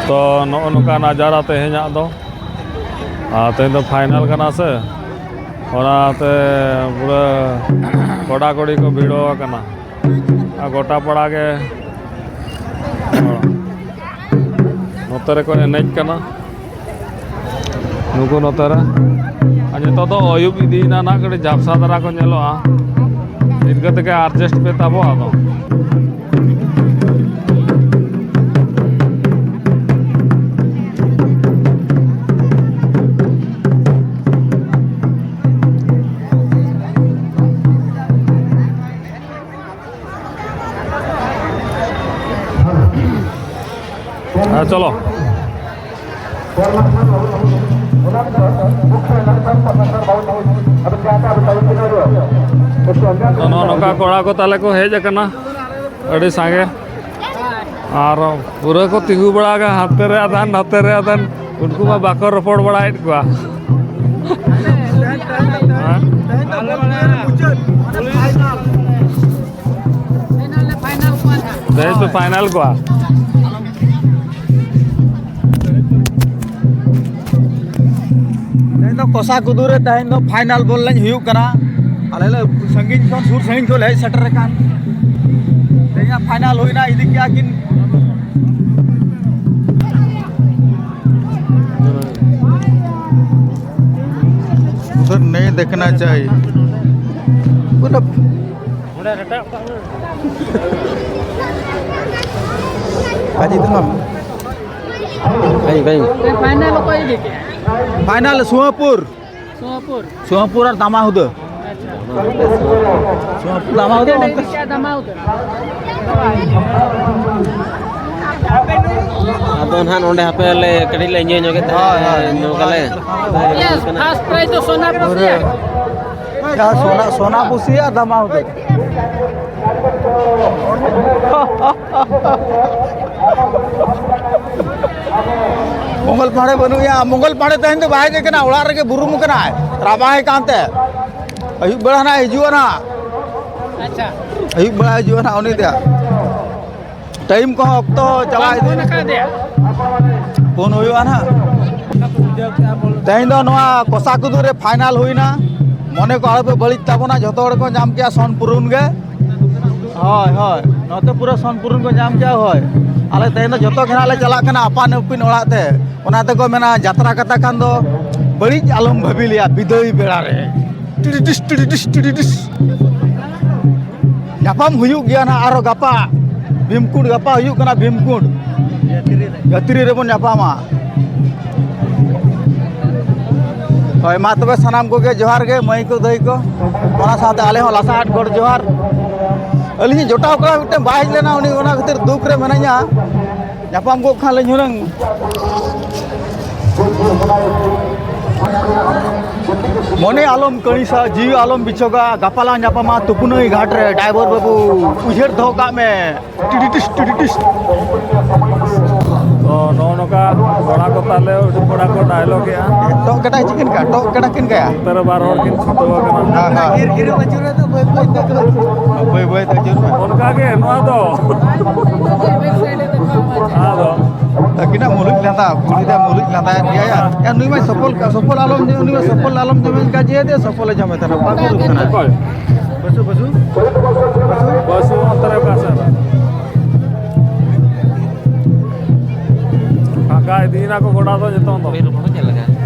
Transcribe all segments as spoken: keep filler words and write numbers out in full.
ᱛᱚ, ᱱᱚᱜᱼᱚ ᱱᱚᱝᱠᱟ ᱱᱟᱡᱟᱨᱟ ᱛᱮᱦᱮᱧᱟᱜ ᱫᱚ᱾ ᱟᱨ ᱛᱮᱦᱮᱧ ᱫᱚ final ᱠᱟᱱᱟ ᱥᱮ, ᱚᱱᱟᱛᱮ ᱯᱩᱨᱟᱹ ᱠᱚᱲᱟ ᱠᱩᱲᱤ ᱠᱚ ᱵᱷᱤᱲᱚ ᱟᱠᱟᱱᱟ᱾ ᱟᱨ ᱜᱚᱴᱟ ᱯᱟᱲᱟ ᱜᱮ ᱦᱚᱲ᱾ ᱱᱚᱛᱮ ᱨᱮᱠᱚ ᱮᱱᱮᱡ ᱠᱟᱱᱟ ᱱᱩᱠᱩ ᱱᱚᱛᱮ ᱨᱮ᱾ ᱟᱨ ᱱᱤᱛᱚᱜ ᱫᱚ ᱟᱹᱭᱩᱵ ᱤᱫᱤᱭᱮᱱᱟ ᱱᱟᱜ, ᱠᱟᱹᱴᱤᱡ ᱡᱷᱟᱯᱥᱟ ᱫᱷᱟᱨᱟ ᱠᱚ ᱧᱮᱞᱚᱜᱼᱟ᱾ ᱤᱱᱠᱟᱹ ᱛᱮᱜᱮ adjust ᱯᱮ ᱛᱟᱵᱚ ᱟᱫᱚ᱾ ᱦᱮᱸ, ᱪᱚᱞᱚ᱾ ᱛᱚ, ᱱᱚᱜᱼᱚ ᱱᱚᱝᱠᱟ ᱠᱚᱲᱟ ᱠᱚ ᱛᱟᱞᱮ ᱠᱚ ᱦᱮᱡ ᱟᱠᱟᱱᱟ, ᱟᱹᱰᱤ ᱥᱟᱸᱜᱮ᱾ ᱟᱨ ᱯᱩᱨᱟᱹ ᱠᱚ ᱛᱤᱸᱜᱩ ᱵᱟᱲᱟ ᱟᱠᱟᱱᱟ, ᱦᱟᱱᱛᱮ ᱨᱮ ᱟᱫᱟᱱ, ᱱᱟᱛᱮ ᱨᱮ ᱟᱫᱟᱱ᱾ ᱩᱱᱠᱩ ᱢᱟ ᱵᱟᱠᱚ ᱨᱚᱯᱚᱲ ᱵᱟᱲᱟᱭᱮᱫ ᱠᱚᱣᱟ᱾ ᱦᱮᱸ? ᱛᱮᱦᱮᱧ ᱯᱮ ᱯᱷᱟᱭᱱᱟᱞ ᱠᱚᱣᱟ? ᱛᱮᱦᱮᱧ ᱫᱚ ᱠᱚᱥᱟ ᱠᱩᱫᱩ ᱨᱮ ᱛᱮᱦᱮᱧ ᱫᱚ ᱯᱷᱟᱭᱱᱟᱞ ᱵᱚᱞ ᱞᱮᱧ ᱦᱩᱭᱩᱜ ᱠᱟᱱᱟ᱾ ᱟᱞᱮ ᱞᱮ ᱥᱟᱺᱜᱤᱧ ᱠᱷᱚᱱ, ᱥᱩᱨ ᱥᱟᱺᱜᱤᱧ ᱠᱷᱚᱱ ᱞᱮ ᱦᱮᱡ ᱥᱮᱴᱮᱨ ᱟᱠᱟᱱ᱾ ᱛᱮᱦᱮᱧᱟᱜ ᱯᱷᱟᱭᱱᱟᱞ ᱦᱩᱭᱱᱟ, ᱤᱫᱤ ᱠᱮᱜᱼᱟ ᱠᱤᱱ᱾ उधर नहीं देखना चाहिए। पूरा ᱟᱡ ᱤᱫᱤ ᱢᱟ᱾ ᱯᱷᱟᱭᱱᱟᱞ ᱚᱠᱚᱭ ᱤᱫᱤ ᱠᱮᱜᱼᱟ? ᱯᱷᱟᱭᱱᱟᱞ ᱥᱩᱦᱟᱹᱯᱩᱨ᱾ ᱥᱩᱦᱟᱹᱯᱩᱨ᱾ ᱥᱩᱦᱟᱹᱯᱩᱨ ᱟᱨ ᱫᱟᱢᱟᱦᱩᱫᱟᱹ᱾ ᱟᱪᱪᱷᱟ᱾ ᱥᱩᱦᱟᱹᱯᱩᱨ ᱫᱟᱢᱟᱦᱩᱫᱟᱹ ᱚᱱᱛᱮ᱾ ᱫᱟᱢᱟᱦᱩᱫᱟᱹ᱾ ᱟᱫᱚ ᱱᱟᱦᱟᱜ ᱱᱚᱰᱮ ᱦᱟᱯᱮ ᱞᱮ ᱠᱟᱹᱴᱤᱡ ᱞᱮ ᱤᱭᱟᱹ ᱧᱚᱜᱮᱫ ᱛᱟᱦᱮᱸᱫ, ᱦᱳᱭ, ᱦᱳᱭ᱾ ᱧᱚᱜ ᱟᱞᱮ᱾ Yes, first prize ᱫᱚ ᱥᱚᱱᱟ ᱯᱩᱥᱤ᱾ ᱯᱩᱨᱟᱹ᱾ ᱡᱟᱦᱟᱸ ᱥᱚᱱᱟ, ᱥᱚᱱᱟ ᱯᱩᱥᱤ ᱟᱨ ᱫᱟᱢᱟᱦᱩᱫᱟᱹ᱾ ᱢᱚᱝᱜᱚᱞ ᱯᱟᱸᱰᱮ ᱵᱟᱹᱱᱩᱜ ᱮᱭᱟ᱾ ᱢᱚᱝᱜᱚᱞ ᱯᱟᱸᱰᱮ ᱛᱮᱦᱮᱧ ᱫᱚ ᱵᱟᱭ ᱦᱮᱡ ᱟᱠᱟᱱᱟ, ᱚᱲᱟᱜ ᱨᱮᱜᱮ ᱵᱩᱨᱩᱢ ᱟᱠᱟᱱᱟᱭ, ᱨᱟᱵᱟᱝ ᱮ ᱠᱟᱱᱛᱮ᱾ ᱟᱹᱭᱩᱵ ᱵᱮᱲᱟ ᱱᱟᱜ ᱦᱤᱡᱩᱜᱼᱟ ᱱᱟᱜ᱾ ᱟᱪᱪᱷᱟ᱾ ᱟᱹᱭᱩᱵ ᱵᱮᱲᱟ ᱦᱤᱡᱩᱜᱼᱟ ᱱᱟᱜ ᱩᱱᱤ ᱫᱚ᱾ ᱴᱟᱭᱤᱢ ᱠᱚᱦᱚᱸ ᱚᱠᱛᱚ ᱪᱟᱵᱟ ᱵᱟᱢ ᱤᱫᱤ᱾ ᱯᱷᱳᱱ ᱟᱠᱟᱫᱮᱭᱟ? ᱯᱷᱳᱱ ᱦᱩᱭᱩᱜᱼᱟ ᱱᱟᱜ᱾ ᱛᱮᱦᱮᱧ ᱫᱚ ᱱᱚᱣᱟ ᱠᱚᱥᱟ ᱠᱩᱫᱩ ᱨᱮ ᱯᱷᱟᱭᱱᱟᱞ ᱦᱩᱭᱱᱟ᱾ ᱢᱚᱱᱮ ᱠᱚ ᱟᱞᱚᱯᱮ ᱵᱟᱹᱲᱤᱡ ᱛᱟᱵᱚᱱᱟ, ᱡᱷᱚᱛᱚ ᱦᱚᱲ ᱠᱚ ᱧᱟᱢ ᱠᱮᱜᱼᱟ ᱥᱚᱱ ᱯᱩᱨᱩᱱ ᱜᱮ᱾ ᱦᱳᱭ, ᱦᱳᱭ, ᱱᱚᱛᱮ ᱯᱩᱨᱟᱹ ᱥᱚᱱ ᱯᱩᱨᱩᱱ ᱠᱚ ᱧᱟᱢ ᱠᱮᱜᱼᱟ᱾ ᱦᱳᱭ, ᱟᱞᱮ ᱛᱮᱦᱮᱧ ᱫᱚ ᱡᱷᱚᱛᱚ ᱜᱮ ᱱᱟᱜ ᱞᱮ ᱪᱟᱞᱟᱜ ᱠᱟᱱᱟ ᱟᱯᱟᱱ ᱟᱹᱯᱤᱱ ᱚᱲᱟᱜ ᱛᱮ᱾ ᱚᱱᱟ ᱛᱮᱠᱚ ᱢᱮᱱᱟ, ᱡᱟᱛᱨᱟ ᱠᱟᱛᱷᱟ ᱠᱷᱟᱱ ᱫᱚ ᱵᱟᱹᱲᱤᱡ ᱟᱞᱚᱢ ᱵᱷᱟᱹᱵᱤ ᱞᱮᱭᱟ ᱵᱤᱫᱟᱹᱭ ᱵᱮᱲᱟ ᱨᱮ᱾ ᱴᱤᱰᱤᱰᱤᱥ, ᱴᱤᱰᱤᱰᱤᱥ, ᱴᱤᱰᱤᱰᱤᱥ᱾ ᱧᱟᱯᱟᱢ ᱦᱩᱭᱩᱜ ᱜᱮᱭᱟ ᱱᱟᱦᱟᱜ ᱟᱨᱚ ᱜᱟᱯᱟ᱾ ᱵᱷᱤᱢᱠᱩᱸᱰ, ᱜᱟᱯᱟ ᱦᱩᱭᱩᱜ ᱠᱟᱱᱟ ᱵᱷᱤᱢᱠᱩᱸᱰ᱾ ᱡᱟᱹᱛᱨᱤ ᱨᱮ᱾ ᱡᱟᱹᱛᱨᱤ ᱨᱮᱵᱚᱱ ᱧᱟᱯᱟᱢᱟ᱾ ᱦᱳᱭ, ᱢᱟ ᱛᱚᱵᱮ ᱥᱟᱱᱟᱢ ᱠᱚᱜᱮ ᱡᱚᱦᱟᱨ ᱜᱮ, ᱢᱟᱹᱭ ᱠᱚ, ᱫᱟᱹᱭ ᱠᱚ᱾ ᱚᱱᱟ ᱥᱟᱶᱛᱮ ᱟᱞᱮ ᱦᱚᱸ ᱞᱟᱥᱟᱦᱟᱴ ᱜᱚᱰ ᱡᱚᱦᱟᱨ᱾ ᱟᱹᱞᱤᱧᱤᱡ ᱡᱚᱴᱟᱣ ᱠᱚᱲᱟ ᱢᱤᱫᱴᱮᱱ ᱵᱟᱭ ᱦᱮᱡ ᱞᱮᱱᱟ, ᱩᱱᱤ ᱚᱱᱟ ᱠᱷᱟᱹᱛᱤᱨ ᱫᱩᱠ ᱨᱮ ᱢᱮᱱᱟᱧᱟ᱾ ᱧᱟᱯᱟᱢ ᱠᱚᱜ ᱠᱷᱟᱱ ᱞᱤᱧ ᱦᱩᱱᱟᱹᱝ᱾ ᱢᱚᱱᱮ ᱟᱞᱚᱢ ᱠᱟᱹᱲᱤᱥᱟ, ᱡᱤᱣᱤ ᱟᱞᱚᱢ ᱵᱤᱪᱷᱚᱜᱟ, ᱜᱟᱯᱟ ᱞᱟᱝ ᱧᱟᱯᱟᱢᱟ ᱛᱩᱯᱩᱱᱟᱹᱭ ᱜᱷᱟᱴ ᱨᱮ᱾ ᱰᱟᱭᱵᱚᱨ ᱵᱟᱹᱵᱩ, ᱩᱭᱦᱟᱹᱨ ᱫᱚᱦᱚ ᱠᱟᱜ ᱢᱮ᱾ ᱴᱤᱰᱤᱴᱤᱥ, ᱴᱤᱰᱤᱴᱤᱥ᱾ ᱛᱚ, ᱱᱚᱜᱼᱚ ᱱᱚᱝᱠᱟ ᱠᱚᱲᱟ ᱠᱚ ᱛᱟᱞᱮ ᱩᱰᱩᱠ ᱠᱚᱲᱟ ᱠᱚ ᱰᱟᱭᱞᱚᱜ ᱮᱜᱼᱟ᱾ ᱴᱚᱜ ᱠᱟᱴᱟ ᱪᱤᱠᱟᱹᱱ ᱠᱟ, ᱴᱚᱜ ᱠᱟᱴᱟ ᱠᱤᱱ ᱠᱟᱭᱟ᱾ ᱱᱚᱛᱮ ᱨᱮ ᱵᱟᱨ ᱦᱚᱲ ᱠᱤᱱ ᱪᱷᱩᱴᱟᱹᱣ ᱟᱠᱟᱱᱟ᱾ ᱦᱮᱸ, ᱦᱮᱸ᱾ ᱵᱟᱹᱭ ᱵᱟᱹᱭ ᱛᱮ ᱟᱹᱪᱩᱨ ᱢᱮ᱾ ᱚᱱᱠᱟ ᱜᱮ ᱱᱚᱣᱟ ᱫᱚ᱾ ᱟᱫᱚ ᱟᱹᱠᱤᱱᱟᱜ ᱢᱩᱞᱩᱡ ᱞᱟᱸᱫᱟ, ᱠᱩᱲᱤ ᱫᱚ ᱢᱩᱞᱩᱡ ᱞᱟᱸᱫᱟᱭᱮᱫ ᱜᱮᱭᱟ᱾ ᱭᱟ, ᱱᱩᱭ ᱢᱟ ᱥᱚᱯᱚᱞ, ᱥᱚᱯᱚᱞ ᱟᱞᱚᱢ, ᱩᱱᱤ ᱢᱟ ᱥᱚᱯᱚᱞ ᱟᱞᱚᱢ ᱡᱚᱢᱮᱧ ᱠᱟᱱ, ᱡᱮ ᱫᱮ ᱥᱚᱯᱚᱞᱮ ᱡᱚᱢᱮ ᱛᱟᱦᱮᱱᱟ, ᱯᱟᱹᱜᱩᱨ ᱠᱟᱱᱟᱭ᱾ ᱚᱠᱚᱭ? ᱵᱟᱹᱥᱩ, ᱵᱟᱹᱥᱩ᱾ ᱵᱟᱹᱥᱩ ᱚᱱᱛᱮ ᱨᱮ ᱚᱠᱟ ᱥᱮᱫ ᱨᱮ? ᱯᱷᱟᱸᱠᱟ ᱤᱫᱤᱭᱮᱱᱟ ᱠᱚ ᱜᱚᱰᱟ ᱫᱚ ᱡᱚᱛᱚ ᱫᱚ᱾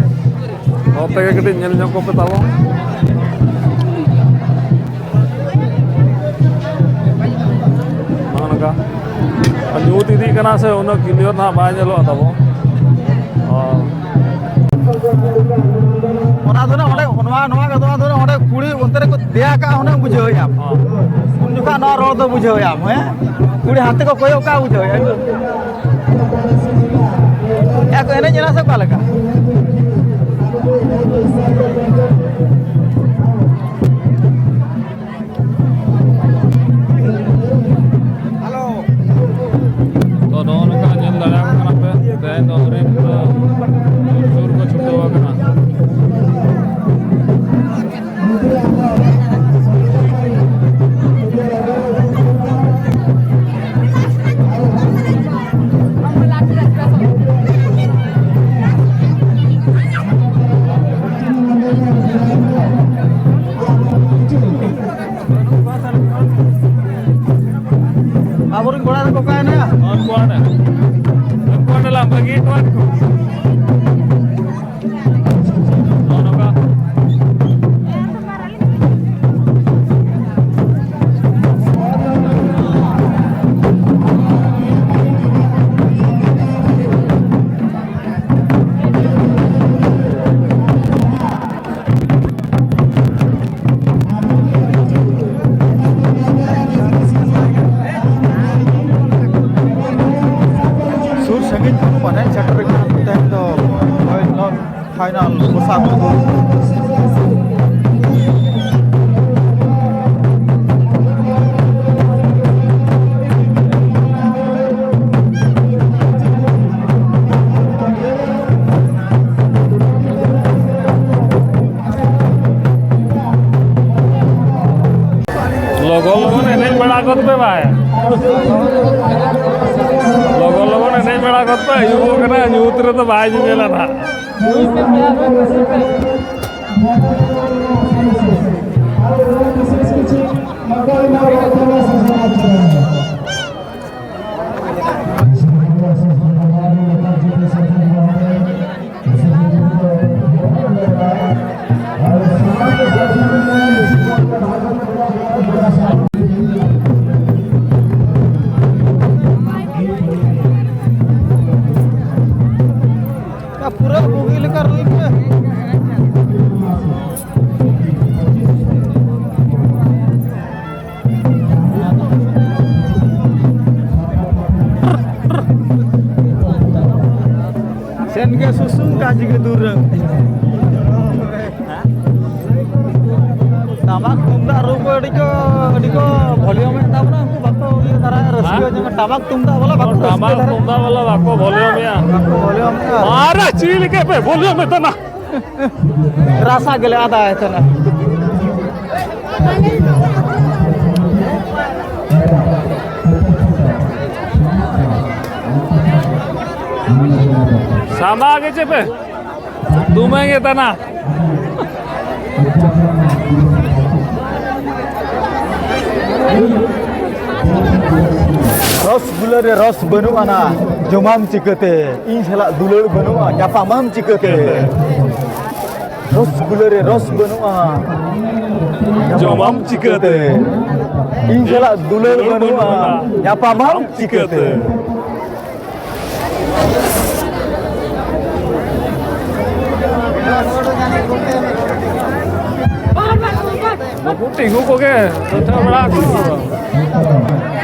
ᱱᱚᱛᱮ ᱜᱮ ᱠᱟᱹᱴᱤᱡ ᱧᱮᱞ ᱧᱚᱜ ᱠᱚᱯᱮ ᱛᱟᱵᱚ᱾ ᱱᱚᱜᱼᱚ ᱱᱚᱝᱠᱟ᱾ ᱟᱨ ᱧᱩᱛ ᱤᱫᱤᱜ ᱠᱟᱱᱟ ᱥᱮ, ᱩᱱᱟᱹᱜ clear ᱱᱟᱦᱟᱜ ᱵᱟᱭ ᱧᱮᱞᱚᱜᱼᱟ ᱛᱟᱵᱚ᱾ ᱚ᱾ ᱚᱱᱟ ᱫᱚ ᱱᱟᱜ ᱚᱸᱰᱮ, ᱱᱚᱣᱟ, ᱱᱚᱣᱟ ᱠᱚᱫᱚ ᱟᱫᱚ ᱚᱸᱰᱮ ᱠᱩᱲᱤ ᱚᱱᱛᱮ ᱨᱮᱠᱚ ᱫᱮᱭᱟ ᱠᱟᱜᱼᱟ, ᱚᱱᱟ ᱵᱩᱡᱷᱟᱹᱣ ᱧᱟᱢ᱾ ᱦᱚᱸ᱾ ᱩᱱ ᱡᱚᱠᱷᱟᱜ ᱱᱚᱣᱟ ᱨᱚᱲ ᱫᱚ ᱵᱩᱡᱷᱟᱹᱣ ᱧᱟᱢ, ᱦᱮᱸ? ᱠᱩᱲᱤ ᱦᱟᱱᱛᱮ ᱠᱚ ᱠᱚᱭᱚᱜ ᱠᱟᱜᱼᱟ, ᱵᱩᱡᱷᱟᱹᱣ ᱧᱟᱢ᱾ ᱮ ᱠᱚ ᱮᱱᱮᱡ ᱮᱱᱟ ᱥᱮ ᱚᱠᱟ ᱞᱮᱠᱟ? ᱛᱚ, ᱱᱚᱜᱼᱚ ᱱᱚᱝᱠᱟ ᱧᱮᱞ ᱫᱟᱲᱮᱭᱟᱠᱚ ᱠᱟᱱᱟ ᱯᱮ, ᱛᱮᱦᱮᱧ ᱫᱚ ᱟᱹᱣᱨᱤ ᱠᱚ ᱡᱳᱨ ᱠᱚ ᱪᱷᱩᱴᱟᱹᱣ ᱟᱠᱟᱱᱟ᱾ ᱟᱵᱚᱨᱮᱱ ᱠᱚᱲᱟ ᱫᱚᱠᱚ ᱚᱠᱟᱭᱮᱱᱟ? ᱩᱱᱠᱩ ᱦᱟᱸᱰᱮ, ᱩᱱᱠᱩ ᱦᱟᱸᱰᱮ ᱞᱟᱝ ᱵᱟᱹᱜᱤ ᱦᱚᱴᱚᱣᱟᱫ ᱠᱚ᱾ ᱱᱚᱜᱼᱚ ᱱᱚᱝᱠᱟ᱾ ᱥᱩᱨ ᱥᱟᱺᱜᱤᱧ ᱠᱷᱚᱱ ᱠᱚ ᱮᱱᱮᱡ ᱥᱮᱴᱮᱨ ᱠᱟᱱᱟ᱾ ᱞᱚᱜᱚᱱ ᱞᱚᱜᱚᱱ ᱮᱱᱮᱡ ᱵᱟᱲᱟ ᱜᱚᱫ ᱯᱮ ᱵᱷᱟᱭ᱾ ᱞᱚᱜᱚᱱ ᱞᱚᱜᱚᱱ ᱮᱱᱮᱡ ᱵᱟᱲᱟ ᱜᱚᱫ ᱯᱮ, ᱟᱹᱭᱩᱵᱚᱜ ᱠᱟᱱᱟ, ᱧᱩᱛ ᱨᱮᱫᱚ ᱵᱟᱭ ᱧᱮᱧᱮᱞᱟ ᱱᱟᱦᱟᱜ᱾ ᱯᱩᱨᱟᱹ ᱵᱩᱜᱤ ᱞᱮᱠᱟ ᱨᱩᱭ ᱯᱮ᱾ ᱥᱮᱱ ᱜᱮ ᱥᱩᱥᱩᱝ ᱠᱟᱡᱽ ᱜᱮ ᱫᱩᱨᱟᱹᱝ᱾ ᱴᱟᱢᱟᱠ ᱛᱩᱢᱫᱟᱜ ᱨᱩ ᱠᱚ ᱟᱹᱰᱤ ᱠᱚ, ᱟᱹᱰᱤ ᱠᱚ volume ᱮᱫ ᱛᱟᱵᱚᱱᱟ, ᱩᱱᱠᱩ ᱵᱟᱠᱚ ᱤᱭᱟᱹ ᱫᱷᱟᱨᱟ ᱨᱟᱹᱥᱠᱟᱹ ᱦᱮᱸ? ᱡᱚᱝᱟ᱾ ᱴᱟᱢᱟᱠ ᱛᱩᱢᱫᱟᱜ ᱵᱟᱞᱟ ᱵᱟᱠᱚ ᱨᱟᱹᱥᱠᱟᱹ ᱴᱟᱢᱟᱠ ᱫᱷᱟᱨᱟ᱾ ᱛᱩᱢᱫᱟᱜ ᱵᱟᱞᱟ ᱵᱟᱠᱚ volume ᱮᱫᱼᱟ᱾ ᱵᱟᱠᱚ volume ᱮᱫᱼᱟ᱾ ᱟᱨᱮ ᱪᱤᱞᱤ ᱠᱮ ᱯᱮ volume ᱮᱫ ᱛᱟᱦᱮᱱᱟ᱾ ᱨᱟᱥᱟ ᱜᱮᱞᱮ ᱟᱫᱟᱭ ᱛᱟᱦᱮᱱᱟ᱾ ᱥᱟᱢᱟ ᱜᱮ ᱪᱮ ᱯᱮ? ᱫᱩᱢᱮ ᱜᱮ ᱛᱟᱦᱮᱱᱟ᱾ ᱨᱚᱥᱜᱩᱞᱟᱹ ᱨᱮ ᱨᱚᱥ ᱵᱟᱹᱱᱩᱜ ᱟᱱᱟ, ᱡᱚᱢᱟᱢ ᱪᱤᱠᱟᱹᱛᱮ? ᱤᱧ ᱥᱟᱞᱟᱜ ᱫᱩᱞᱟᱹᱲ ᱵᱟᱹᱱᱩᱜᱼᱟ, ᱧᱟᱯᱟᱢᱟᱢ ᱪᱤᱠᱟᱹᱛᱮ? ᱨᱚᱥᱜᱩᱞᱟᱹ ᱨᱮ ᱨᱚᱥ ᱵᱟᱹᱱᱩᱜᱼᱟ, ᱡᱚᱢᱟᱢ ᱪᱤᱠᱟᱹᱛᱮ? ᱤᱧ ᱥᱟᱞᱟᱜ ᱫᱩᱞᱟᱹᱲ ᱵᱟᱹᱱᱩᱜᱼᱟ, ᱧᱟᱯᱟᱢᱟᱢ ᱪᱤᱠᱟᱹᱛᱮ? ᱱᱩᱠᱩ ᱛᱤᱸᱜᱩ ᱠᱚᱜᱮ ᱥᱟᱹᱛᱷᱟᱹ ᱵᱟᱲᱟ ᱟᱠᱟᱱᱟ᱾